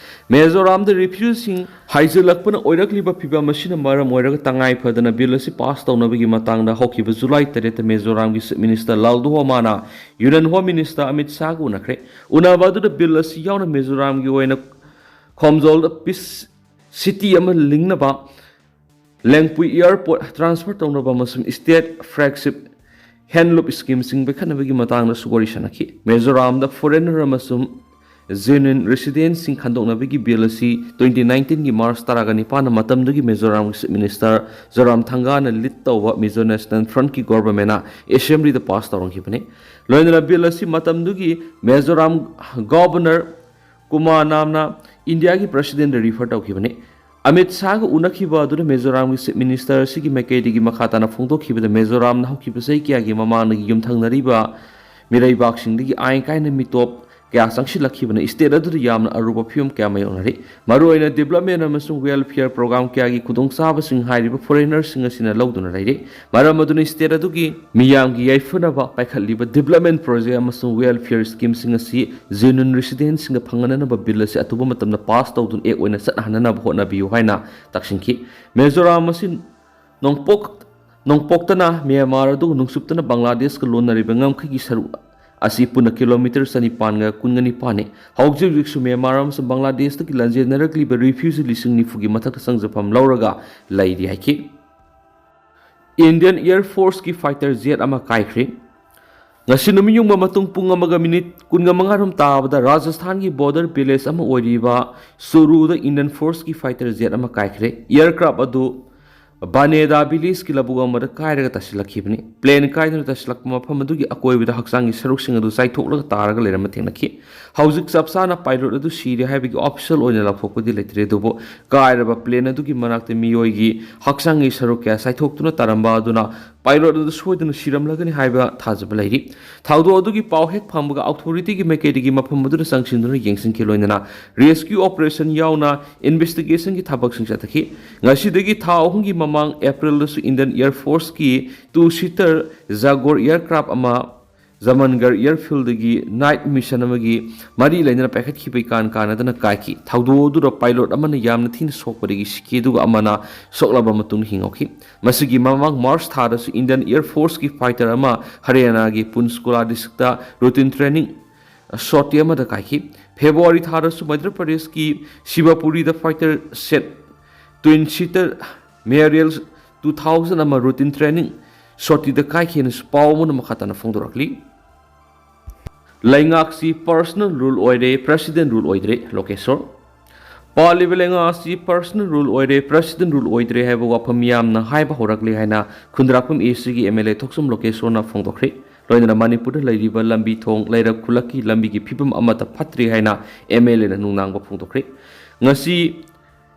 ꯃꯤꯖꯣꯔꯥꯝꯗ refugeeꯁꯤꯡ ꯍꯥꯏꯖꯤꯜꯂꯛꯄꯅ ꯑꯣꯏꯔꯛꯂꯤꯕ ꯐꯤꯚꯝ ꯑꯁꯤꯅ ꯃꯔꯝ ꯑꯣꯏꯔꯒ ꯇꯉꯥꯏ ꯐꯗꯅ ꯕꯤꯜ ꯑꯁꯤ pass ꯇꯧꯅꯕꯒꯤ ꯃꯇꯥꯡꯗ ꯍꯧꯈꯤꯕ July ꯇꯔꯦꯠꯇ ꯃꯤꯖꯣꯔꯥꯝꯒꯤ Chief Minister ꯂꯥꯜꯗꯨꯍꯣꯃꯥꯅ Union Home Minister Amit ꯁꯥꯍꯒ ꯎꯅꯈ꯭ꯔꯦ꯫ ꯎꯅꯕ ꯑꯗꯨꯗ ꯕꯤꯜ ꯑꯁꯤ ꯌꯥꯎꯅ ꯃꯤꯖꯣꯔꯥꯝꯒꯤ ꯑꯣꯏꯅ ꯈꯣꯝꯖꯣꯜꯗ peace city ꯑꯃ ꯂꯤꯡꯅꯕ, ꯂꯦꯡꯄꯨꯏ airport transfer ꯇꯧꯅꯕ ꯑꯃꯁꯨꯡ state flagship handloom schemeꯁꯤꯡ ꯄꯥꯏꯈꯠꯅꯕꯒꯤ ꯃꯇꯥꯡꯗꯁꯨ ꯋꯥꯔꯤ ꯁꯥꯟꯅꯈꯤ꯫ ꯃꯤꯖꯣꯔꯥꯝꯗ foreigner ꯑꯃꯁꯨꯡ genuine residentꯁꯤꯡ ꯈꯟꯗꯣꯛꯅꯕꯒꯤ ꯕꯤꯜ ꯑꯁꯤ twenty nineteenꯒꯤ March ꯇꯔꯥꯒ ꯅꯤꯄꯥꯟꯗ ꯃꯇꯝꯗꯨꯒꯤ ꯃꯤꯖꯣꯔꯥꯝꯒꯤ Chief Minister ꯖꯣꯔꯥꯝꯊꯪꯒꯥꯅ lead ꯇꯧꯕ Mizo National Frontꯀꯤ governmentꯅ Assemblyꯗ pass ꯇꯧꯔꯝꯈꯤꯕꯅꯤ꯫ ꯂꯣꯏꯅꯅ ꯕꯤꯜ ꯑꯁꯤ ꯃꯇꯝꯗꯨꯒꯤ ꯃꯤꯖꯣꯔꯥꯝ Governor ꯀꯨꯃꯥꯔ ꯅꯥꯝꯅ Indiaꯒꯤ Presidentꯗ refer ꯇꯧꯈꯤꯕꯅꯤ꯫ ꯑꯃꯤꯠ ꯁꯥꯍꯒ ꯎꯅꯈꯤꯕ ꯑꯗꯨꯗ ꯃꯤꯖꯣꯔꯥꯝꯒꯤ Chief Minister ꯑꯁꯤꯒꯤ ꯃꯥꯏꯀꯩꯗꯒꯤ ꯃꯈꯥ ꯇꯥꯅ ꯐꯣꯡꯗꯣꯛꯈꯤꯕꯗ ꯃꯤꯖꯣꯔꯥꯝꯅ ꯍꯧꯈꯤꯕ ꯆꯍꯤ ꯀꯌꯥꯒꯤ ꯃꯃꯥꯡꯗꯒꯤ ꯌꯨꯝꯊꯪꯅꯔꯤꯕ ꯃꯤꯔꯩꯕꯥꯛꯁꯤꯡꯗꯒꯤ ꯑꯥꯏꯟ ꯀꯥꯏꯅ ꯃꯤꯇꯣꯞ ꯀꯌꯥ ꯆꯪꯁꯤꯜꯂꯛꯈꯤꯕꯅ state ꯑꯗꯨꯗ ꯌꯥꯝꯅ ꯑꯔꯨꯕ ꯐꯤꯕꯝ ꯀꯌꯥ ꯃꯥꯌꯣꯛꯅꯔꯤ꯫ ꯃꯔꯨꯑꯣꯏꯅ development ꯑꯃꯁꯨꯡ welfare program ꯀꯌꯥꯒꯤ ꯈꯨꯗꯣꯡꯆꯥꯕꯁꯤꯡ ꯍꯥꯏꯔꯤꯕ foreignerꯁꯤꯡ ꯑꯁꯤꯅ ꯂꯧꯗꯨꯅ ꯂꯩꯔꯤ꯫ ꯃꯔꯝ ꯑꯗꯨꯅ state ꯑꯗꯨꯒꯤ ꯃꯤꯌꯥꯝꯒꯤ ꯌꯥꯏꯐꯅꯕ ꯄꯥꯏꯈꯠꯂꯤꯕ development project ꯑꯃꯁꯨꯡ welfare schemeꯁꯤꯡ ꯑꯁꯤ genuine residentꯁꯤꯡꯗ ꯐꯪꯍꯟꯅꯅꯕ bill ꯑꯁꯤ ꯑꯊꯨꯕ ꯃꯇꯝꯗ pass ꯇꯧꯗꯨꯅ act ꯑꯣꯏꯅ ꯆꯠꯅꯍꯟꯅꯅꯕ ꯍꯣꯠꯅꯕꯤꯌꯨ ꯍꯥꯏꯅ ꯇꯛꯁꯤꯟꯈꯤ꯫ ꯃꯤꯖꯣꯔꯥꯝ ꯑꯁꯤ ꯅꯣꯡꯄꯣꯛ, ꯅꯣꯡꯄꯣꯛꯇꯅ ꯃ꯭ꯌꯥꯟꯃꯥꯔ ꯑꯗꯨꯒ ꯅꯣꯡꯆꯨꯞꯇꯅ ꯕꯪꯒ꯭ꯂꯥꯗꯦꯁꯀ ꯂꯣꯟꯅꯔꯤꯕ ꯉꯝꯈꯩꯒꯤ ꯁꯔꯨꯛ ꯑꯁꯤ ꯄꯨꯟꯅ kilometre ꯆꯅꯤꯄꯥꯟꯒ ꯀꯨꯟꯒ ꯅꯤꯄꯥꯟꯅꯤ꯫ ꯍꯧꯖꯤꯛ ꯍꯧꯖꯤꯛꯁꯨ ꯃ꯭ꯌꯥꯟꯃꯥꯔ ꯑꯃꯁꯨꯡ ꯕꯪꯒ꯭ꯂꯥꯗꯦꯁꯇꯒꯤ ꯂꯥꯟꯖꯦꯟꯅꯔꯛꯂꯤꯕ refugee ꯂꯤꯁꯤꯡ ꯅꯤꯐꯨꯒꯤ ꯃꯊꯛꯇ ꯆꯪꯖꯐꯝ ꯂꯧꯔꯒ ꯂꯩꯔꯤ ꯍꯥꯏꯈꯤ꯫ Indian Air Forceꯀꯤ fighter jet ꯑꯃ ꯀꯥꯏꯈ꯭ꯔꯦ꯫ ꯉꯁꯤ ꯅꯨꯃꯤꯠ ꯌꯨꯡꯕ ꯃꯇꯨꯡ ꯄꯨꯡ ꯑꯃꯒ minute ꯀꯨꯟꯒ ꯃꯉꯥ ꯔꯣꯝ ꯇꯥꯕꯗ ꯔꯥꯖꯁꯊꯥꯟꯒꯤ border village ꯑꯃ ꯑꯣꯏꯔꯤꯕ ꯆꯨꯔꯨꯗ Indian Forceꯀꯤ fighter jet ꯑꯃ ꯀꯥꯏꯈ꯭ꯔꯦ꯫ Aircraft ꯑꯗꯨ ꯕꯥꯅꯦꯗꯥ villageꯀꯤ ꯂꯧꯕꯨꯛ ꯑꯃꯗ ꯀꯥꯏꯔꯒ ꯇꯥꯁꯤꯜꯂꯛꯈꯤꯕꯅꯤ꯫ Plane ꯀꯥꯏꯗꯨꯅ ꯇꯥꯁꯤꯜꯂꯛꯄ ꯃꯐꯝ ꯑꯗꯨꯒꯤ ꯑꯀꯣꯏꯕꯗ ꯍꯛꯆꯥꯡꯒꯤ ꯁꯔꯨꯛꯁꯤꯡ ꯑꯗꯨ ꯆꯥꯏꯊꯣꯛꯂꯒ ꯇꯥꯔꯒ ꯂꯩꯔꯝꯕ ꯊꯦꯡꯅꯈꯤ꯫ ꯍꯧꯖꯤꯛ ꯆꯞ ꯆꯥꯅ pilot ꯑꯗꯨ ꯁꯤꯔꯦ ꯍꯥꯏꯕꯒꯤ official ꯑꯣꯏꯅ ꯂꯥꯎꯊꯣꯛꯄꯗꯤ ꯂꯩꯇ꯭ꯔꯦ, ꯑꯗꯨꯕꯨ ꯀꯥꯏꯔꯕ plane ꯑꯗꯨꯒꯤ ꯃꯅꯥꯛꯇ ꯃꯤꯑꯣꯏꯒꯤ ꯍꯛꯆꯥꯡꯒꯤ ꯁꯔꯨꯛ ꯀꯌꯥ ꯆꯥꯏꯊꯣꯛꯇꯨꯅ ꯇꯥꯔꯝꯕ ꯑꯗꯨꯅ pilot ꯑꯗꯨ ꯁꯣꯏꯗꯅ ꯁꯤꯔꯝꯂꯒꯅꯤ ꯍꯥꯏꯕ ꯊꯥꯖꯕ ꯂꯩꯔꯤ꯫ ꯊꯧꯗꯣꯛ ꯑꯗꯨꯒꯤ ꯄꯥꯎ ꯍꯦꯛ ꯐꯪꯕꯒ authorityꯒꯤ ꯃꯥꯏꯀꯩꯗꯒꯤ ꯃꯐꯝ ꯑꯗꯨꯗ ꯆꯪꯁꯤꯟꯗꯨꯅ ꯌꯦꯡꯁꯤꯟꯈꯤ, ꯂꯣꯏꯅꯅ rescue operation ꯌꯥꯎꯅ investigationꯒꯤ ꯊꯕꯛꯁꯤꯡ ꯆꯠꯊꯈꯤ꯫ ꯉꯁꯤꯗꯒꯤ ꯊꯥ ꯑꯍꯨꯝꯒꯤ ꯃꯃꯥꯡ Aprilꯗꯁꯨ Indian Air Forceꯀꯤ two seater Jaguar aircraft ꯑꯃ ꯖꯃꯟꯒꯔ airfieldꯗꯒꯤ night mission ꯑꯃꯒꯤ ꯃꯔꯤ ꯂꯩꯅꯅ ꯄꯥꯏꯈꯠꯈꯤꯕ ꯏꯀꯥꯟ ꯀꯥꯟꯅꯗꯅ ꯀꯥꯏꯈꯤ꯫ ꯊꯧꯗꯣꯛ ꯑꯗꯨꯗ pilot ꯑꯃꯅ ꯌꯥꯝꯅ ꯊꯤꯅ ꯁꯣꯛꯄꯗꯒꯤ ꯁꯤꯈꯤ, ꯑꯗꯨꯒ ꯑꯃꯅ ꯁꯣꯛꯂꯕ ꯃꯇꯨꯡꯗ ꯍꯤꯡꯍꯧꯈꯤ꯫ ꯃꯁꯤꯒꯤ ꯃꯃꯥꯡ March ꯊꯥꯗꯁꯨ Indian Air Forceꯀꯤ fighter ꯑꯃ ꯍꯔꯤꯌꯥꯅꯥꯒꯤ ꯄꯨꯟꯁꯀꯨꯂꯥ districtꯇ routine training sortie ꯑꯃꯗ ꯀꯥꯏꯈꯤ꯫ February ꯊꯥꯗꯁꯨ ꯃꯙ꯭ꯌ ꯄ꯭ꯔꯗꯦꯁꯀꯤ ꯁꯤꯕꯄꯨꯔꯤꯗ fighter jet twin seater Meryal two thousand ꯑꯃ routine training sortieꯗ ꯀꯥꯏꯈꯤ ꯍꯥꯏꯅꯁꯨ ꯄꯥꯎ ꯑꯃꯅ ꯃꯈꯥ ꯇꯥꯅ ꯐꯣꯡꯗꯣꯔꯛꯂꯤ꯫ ꯂꯩꯉꯥꯛꯁꯤ personal rule ꯑꯣꯏꯔꯦ, president rule ꯑꯣꯏꯗ꯭ꯔꯦ, ꯂꯣꯀꯦꯁꯣꯔ꯫ ꯄꯥꯜꯂꯤꯕ ꯂꯩꯉꯥꯛ ꯑꯁꯤ personal rule ꯑꯣꯏꯔꯦ, president rule ꯑꯣꯏꯗ꯭ꯔꯦ ꯍꯥꯏꯕ ꯋꯥꯐꯝ ꯃꯤꯌꯥꯝꯅ ꯍꯥꯏꯕ ꯍꯧꯔꯛꯂꯦ ꯍꯥꯏꯅ ꯈꯨꯟꯗ꯭ꯔꯥꯛꯄꯝ ACꯒꯤ MLA ꯊꯣꯛꯆꯣꯝ ꯂꯣꯀꯦꯁꯣꯔꯅ ꯐꯣꯡꯗꯣꯛꯈ꯭ꯔꯦ꯫ ꯂꯣꯏꯅꯅ ꯃꯅꯤꯄꯨꯔꯗ ꯂꯩꯔꯤꯕ ꯂꯝꯕꯤ ꯊꯣꯡ, ꯂꯩꯔꯛ ꯈꯨꯜꯂꯛꯀꯤ ꯂꯝꯕꯤꯒꯤ ꯐꯤꯕꯝ ꯑꯃꯠꯇ ꯐꯠꯇ꯭ꯔꯦ ꯍꯥꯏꯅ MLAꯅ ꯅꯨꯡꯅꯥꯡꯕ ꯐꯣꯡꯗꯣꯛꯈ꯭ꯔꯦ꯫ ꯉꯁꯤ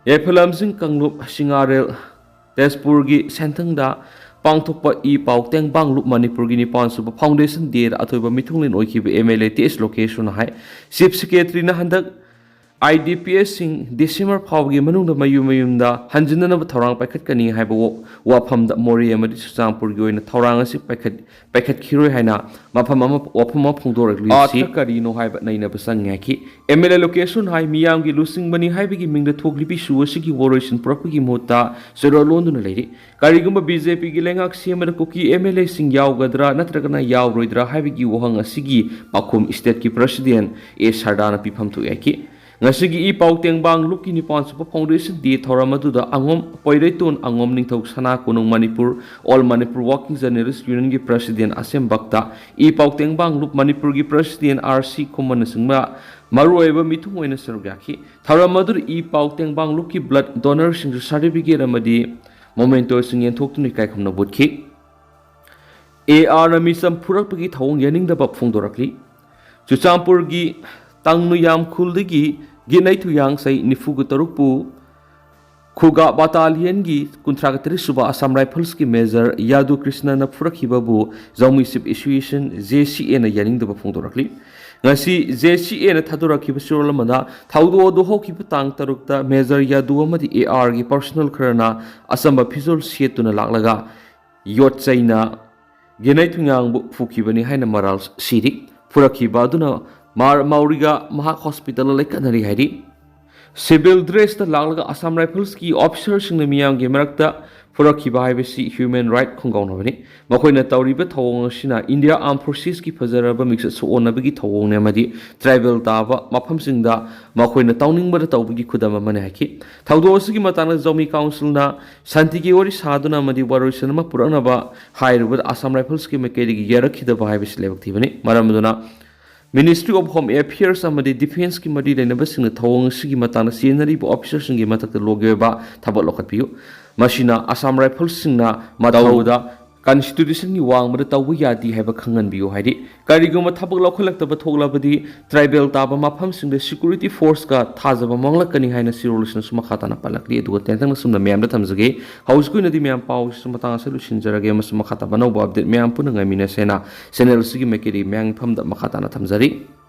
ꯌꯥꯏꯐ ꯂꯝꯖꯤꯡ ꯀꯥꯡꯂꯨꯞ ꯁꯤꯡꯉꯥꯔꯦꯜ ꯇꯦꯖꯄꯨꯔꯒꯤ ꯁꯦꯟꯊꯪꯗ ꯄꯥꯡꯊꯣꯛꯄ ꯏ ꯄꯥꯎ ꯇꯦꯡꯕꯥꯡ ꯂꯨꯞ ꯃꯅꯤꯄꯨꯔꯒꯤ ꯅꯤꯄꯥꯟ ꯁꯨꯕ ꯐꯥꯎꯟꯗꯦꯁꯟ ꯗꯦꯗ ꯑꯊꯣꯏꯕ ꯃꯤꯊꯨꯡꯂꯦꯟ ꯑꯣꯏꯈꯤꯕ M L A T S ꯂꯣꯀꯦꯁꯣꯟꯅ ꯍꯥꯏ, ꯆꯤꯐ ꯁꯦꯀ꯭ꯔꯦꯇꯔꯤꯅ ꯍꯟꯗꯛ ꯑꯥꯏ ꯗꯤ ꯄꯤ ꯑꯦꯁꯁꯤꯡ ꯗꯤꯁꯦꯝꯕꯔ ꯐꯥꯎꯕꯒꯤ ꯃꯅꯨꯡꯗ ꯃꯌꯨꯝ ꯃꯌꯨꯝꯗ ꯍꯟꯖꯤꯟꯅꯅꯕ ꯊꯧꯔꯥꯡ ꯄꯥꯏꯈꯠꯀꯅꯤ ꯍꯥꯏꯕ ꯋꯥ-, ꯋꯥꯐꯝꯗ ꯃꯣꯔꯦ ꯑꯃꯗꯤ ꯆꯨꯔꯆꯥꯟꯄꯨꯔꯒꯤ ꯑꯣꯏꯅ ꯊꯧꯔꯥꯡ ꯑꯁꯤ ꯄꯥꯏꯈꯠ-, ꯄꯥꯏꯈꯠꯈꯤꯔꯣꯏ ꯍꯥꯏꯅ ꯃꯐꯝ ꯑꯃ, ꯋꯥꯐꯝ ꯑꯃ ꯐꯣꯡꯗꯣꯔꯛꯂꯤꯕꯁꯤ ꯑꯥꯔꯊ ꯀꯔꯤꯅꯣ ꯍꯥꯏꯕ ꯅꯩꯅꯕ ꯆꯪꯉꯤ ꯍꯥꯏꯈꯤ꯫ ꯑꯦꯝ ꯑꯦꯜ ꯑꯦ ꯂꯣꯀꯦꯁꯣꯟ ꯍꯥꯏ ꯃꯤꯌꯥꯝꯒꯤ ꯂꯨꯆꯤꯡꯕꯅꯤ ꯍꯥꯏꯕꯒꯤ ꯃꯤꯡꯗ ꯊꯣꯛꯂꯤꯕ ꯏꯁꯨ ꯑꯁꯤꯒꯤ ꯋꯥꯔꯣꯏꯁꯤꯟ ꯄꯨꯔꯛꯄꯒꯤ ꯃꯍꯨꯠꯇ ꯆꯦꯔꯣꯜ ꯂꯣꯟꯗꯨꯅ ꯂꯩꯔꯤ꯫ ꯀꯔꯤꯒꯨꯝꯕ ꯕꯤ ꯖꯦ ꯄꯤꯒꯤ ꯂꯩꯉꯥꯛ ꯁꯦꯝꯕꯗ ꯀꯨꯀꯤ ꯑꯦꯝ ꯑꯦꯜ ꯑꯦꯁꯤꯡ ꯌꯥꯎꯒꯗ꯭ꯔꯥ ꯅꯠꯇ꯭ꯔꯒꯅ ꯌꯥꯎꯔꯣꯏꯗ꯭ꯔꯥ ꯍꯥꯏꯕꯒꯤ ꯋꯥꯍꯪ ꯑꯁꯤꯒꯤ ꯄꯥꯎꯈꯨꯝ ꯁ꯭ꯇꯦꯠꯀꯤ ꯄ꯭ꯔꯁꯤꯗꯦꯟ ꯑꯦ ꯁꯔꯗꯥꯅ ꯄꯤꯐꯝ ꯊꯣꯛꯏ ꯍꯥꯏꯈꯤ꯫ ꯉꯁꯤꯒꯤ ꯏ ꯄꯥꯎ ꯇꯦꯡꯕꯥꯡ ꯂꯨꯞꯀꯤ ꯅꯤꯄꯥꯟ ꯁꯨꯕ ꯐꯥꯎꯟꯗꯦꯁꯟ ꯗꯦ ꯊꯧꯔꯝ ꯑꯗꯨꯗ ꯑꯉꯣꯝ ꯄꯣꯏꯔꯩꯇꯣꯟ ꯑꯉꯣꯝ ꯅꯤꯡꯊꯧ Sana Konung Manipur all Manipur working journalists ꯌꯨꯅꯤꯌꯟꯒꯤ ꯄ꯭ꯔꯁꯤꯗꯦꯟ ꯑꯁꯦꯝ ꯚꯛꯇ, ꯏ ꯄꯥꯎ ꯇꯦꯡꯕꯥꯡ ꯂꯨꯞ ꯃꯅꯤꯄꯨꯔꯒꯤ ꯄ꯭ꯔꯁꯤꯗꯦꯟ ꯑꯥꯔ ꯁꯤ ꯈꯨꯃꯟꯅꯆꯤꯡꯕ ꯃꯔꯨꯑꯣꯏꯕ ꯃꯤꯊꯨꯡ ꯑꯣꯏꯅ ꯁꯔꯨꯛ ꯌꯥꯈꯤ꯫ ꯊꯧꯔꯝ ꯑꯗꯨꯗ ꯏ ꯄꯥꯎ ꯇꯦꯡꯕꯥꯡ ꯂꯨꯞꯀꯤ ꯕ꯭ꯂꯗ ꯗꯣꯅꯔꯁꯤꯡꯁꯨ ꯁꯥꯔꯇꯤꯐꯤꯀꯦꯠ ꯑꯃꯗꯤ ꯃꯣꯃꯦꯟꯇꯣꯁꯤꯡ ꯌꯦꯟꯊꯣꯛꯇꯨꯅ ꯏꯀꯥꯏ ꯈꯨꯝꯅꯕ ꯎꯠꯈꯤ꯫ ꯑꯦ ꯑꯥꯔꯅ ꯃꯤꯆꯝ ꯐꯨꯔꯛꯄꯒꯤ ꯊꯧꯑꯣꯡ ꯌꯥꯅꯤꯡꯗꯕ ꯐꯣꯡꯗꯣꯔꯛꯂꯤ꯫ ꯆꯨꯔꯆꯥꯟꯄꯨꯔꯒꯤ ꯇꯥꯡꯅꯨꯌꯥꯝ ꯈꯨꯜꯗꯒꯤ ꯒꯤꯠꯅꯩ ꯊꯨꯌꯥꯡꯁꯩ ꯅꯤꯐꯨꯒ ꯇꯔꯨꯛꯄꯨ ꯈꯨꯒꯥ ꯕꯥꯇꯥꯂꯤꯌꯟꯒꯤ ꯀꯨꯟꯊ꯭ꯔꯥꯒ ꯇꯔꯦꯠ ꯁꯨꯕ ꯑꯁꯥꯝ ꯔꯥꯏꯐꯜꯁꯀꯤ ꯃꯦꯖꯔ ꯌꯥꯗꯨ ꯀ꯭ꯔꯤꯁꯅꯅ ꯐꯨꯔꯛꯈꯤꯕꯕꯨ ꯖꯧꯃꯤ ꯆꯤꯐ ꯑꯦꯁꯣꯁꯤꯌꯦꯁꯟ, ꯖꯦ ꯁꯤ ꯑꯦꯅ ꯌꯥꯅꯤꯡꯗꯕ ꯐꯣꯡꯗꯣꯔꯛꯂꯤ꯫ ꯉꯁꯤ ꯖꯦ ꯁꯤ ꯑꯦꯅ ꯊꯥꯗꯣꯔꯛꯈꯤꯕ ꯆꯦꯔꯣꯜ ꯑꯃꯗ ꯊꯧꯗꯣꯛ ꯑꯗꯨ ꯍꯧꯈꯤꯕ ꯇꯥꯡ ꯇꯔꯨꯛꯇ ꯃꯦꯖꯔ ꯌꯥꯗꯨ ꯑꯃꯗꯤ ꯑꯦ ꯑꯥꯔꯒꯤ ꯄꯔꯁꯣꯅꯦꯜ ꯈꯔꯅ ꯑꯆꯝꯕ ꯐꯤꯖꯣꯜ ꯁꯦꯠꯇꯨꯅ ꯂꯥꯛꯂꯒ ꯌꯣꯠ ꯆꯩꯅ ꯒꯤꯠꯅꯩ ꯊꯨꯌꯥꯡꯕꯨ ꯐꯨꯈꯤꯕꯅꯤ ꯍꯥꯏꯅ ꯃꯔꯥꯜ ꯁꯤꯔꯤ꯫ ꯐꯨꯔꯛꯈꯤꯕ ꯑꯗꯨꯅ ꯃꯥꯔ ꯃꯥꯎꯔꯤꯒ ꯃꯍꯥꯛ ꯍꯣꯁꯄꯤꯇꯥꯜꯗ ꯂꯩꯈꯠꯅꯔꯤ ꯍꯥꯏꯔꯤ꯫ ꯁꯤꯚꯤꯜ ꯗ꯭ꯔꯦꯁꯇ ꯂꯥꯛꯂꯒ ꯑꯁꯥꯝ ꯔꯥꯏꯐꯜꯁꯀꯤ ꯑꯣꯐꯤꯁꯥꯔꯁꯤꯡꯅ ꯃꯤꯌꯥꯝꯒꯤ ꯃꯔꯛꯇ ꯐꯨꯔꯛꯈꯤꯕ ꯍꯥꯏꯕꯁꯤ ꯍ꯭ꯌꯨꯃꯦꯟ ꯔꯥꯏꯠ ꯈꯣꯡꯒꯥꯎꯅꯕꯅꯤ꯫ ꯃꯈꯣꯏꯅ ꯇꯧꯔꯤꯕ ꯊꯧꯑꯣꯡ ꯑꯁꯤꯅ ꯏꯟꯗꯤꯌꯥ ꯑꯥꯔꯝ ꯐꯣꯔꯁꯦꯁꯀꯤ ꯐꯖꯔꯕ ꯃꯤꯡꯆꯠ ꯁꯣꯛꯍꯟꯅꯕꯒꯤ ꯊꯧꯑꯣꯡꯅꯤ ꯑꯃꯗꯤ ꯇ꯭ꯔꯥꯏꯕꯦꯜ ꯇꯥꯕ ꯃꯐꯝꯁꯤꯡꯗ ꯃꯈꯣꯏꯅ ꯇꯧꯅꯤꯡꯕꯗ ꯇꯧꯕꯒꯤ ꯈꯨꯗꯝ ꯑꯃꯅꯤ ꯍꯥꯏꯈꯤ꯫ ꯊꯧꯗꯣꯛ ꯑꯁꯤꯒꯤ ꯃꯇꯥꯡꯗ ꯖꯧꯃꯤ ꯀꯥꯎꯟꯁꯤꯜꯅ ꯁꯥꯟꯇꯤꯒꯤ ꯋꯥꯔꯤ ꯁꯥꯗꯨꯅ ꯑꯃꯗꯤ ꯋꯥꯔꯣꯏꯁꯤꯟ ꯑꯃ ꯄꯨꯔꯛꯅꯕ ꯍꯥꯏꯔꯨꯕꯗ ꯑꯁꯥꯝ ꯔꯥꯏꯐꯜꯁꯀꯤ ꯃꯥꯏꯀꯩꯗꯒꯤ ꯌꯥꯔꯛꯈꯤꯗꯕ ꯍꯥꯏꯕꯁꯤ ꯂꯥꯏꯕꯛ ꯊꯤꯕꯅꯤ꯫ ꯃꯔꯝ ꯑꯗꯨꯅ Ministry of Home Affairs ꯑꯃꯗꯤ ꯗꯤꯐꯦꯟꯁꯀꯤ ꯃꯔꯤ ꯂꯩꯅꯕꯁꯤꯡꯅ ꯊꯧꯑꯣꯡ ꯑꯁꯤꯒꯤ ꯃꯇꯥꯡꯗ ꯆꯦꯟꯅꯔꯤꯕ ꯑꯣꯐꯤꯁꯥꯔꯁꯤꯡꯒꯤ ꯃꯊꯛꯇ ꯂꯣꯒꯤ ꯑꯣꯏꯕ ꯊꯕꯛ ꯂꯧꯈꯠꯄꯤꯌꯨ꯫ ꯃꯁꯤꯅ ꯑꯁꯥꯝ ꯔꯥꯏꯐꯜꯁꯤꯡꯅ ꯃꯇꯧꯗ ꯀꯟꯁꯇꯤꯇ꯭ꯌꯨꯁꯟꯒꯤ ꯋꯥꯡꯃꯗ ꯇꯧꯕ ꯌꯥꯗꯦ ꯍꯥꯏꯕ ꯈꯪꯍꯟꯕꯤꯌꯨ꯫ ꯍꯥꯏꯗꯤ ꯀꯔꯤꯒꯨꯝꯕ ꯊꯕꯛ ꯂꯧꯈꯠꯂꯛꯇꯕ ꯊꯣꯛꯂꯕꯗꯤ ꯇ꯭ꯔꯥꯏꯕꯦꯜ ꯇꯥꯕ ꯃꯐꯝꯁꯤꯡꯗ ꯁꯦꯀ꯭ꯌꯨꯔꯤꯇꯤ ꯐꯣꯔꯁꯀ ꯊꯥꯖꯕ ꯃꯥꯡꯂꯛꯀꯅꯤ ꯍꯥꯏꯅ ꯁꯤꯔꯣꯜ ꯑꯁꯤꯅꯁꯨ ꯃꯈꯥ ꯇꯥꯅ ꯄꯜꯂꯛꯂꯤ꯫ ꯑꯗꯨꯒ ꯇꯦꯟꯇꯛꯅ ꯁꯨꯝꯅ ꯃꯌꯥꯝꯗ ꯊꯝꯖꯒꯦ꯫ ꯍꯧꯖꯤꯛꯀꯤ ꯑꯣꯏꯅꯗꯤ ꯃꯌꯥꯝ ꯄꯥꯎꯁꯤꯁꯨ ꯃꯇꯥꯡ ꯑꯁꯤꯗ ꯂꯣꯏꯁꯤꯟꯖꯔꯒꯦ꯫ ꯃꯁꯤ ꯃꯈꯥ ꯇꯥꯕ ꯑꯅꯧꯕ ꯑꯞꯗꯦꯠ ꯃꯌꯥꯝ ꯄꯨꯟꯅ ꯉꯥꯏꯃꯤꯟꯅꯁꯦꯅ ꯆꯦꯅꯦꯜ ꯑꯁꯤꯒꯤ ꯃꯥꯏꯀꯩꯗꯒꯤ ꯃꯌꯥꯝꯒꯤ ꯐꯝꯗ ꯃꯈꯥ ꯇꯥꯅ ꯊꯝꯖꯔꯤ꯫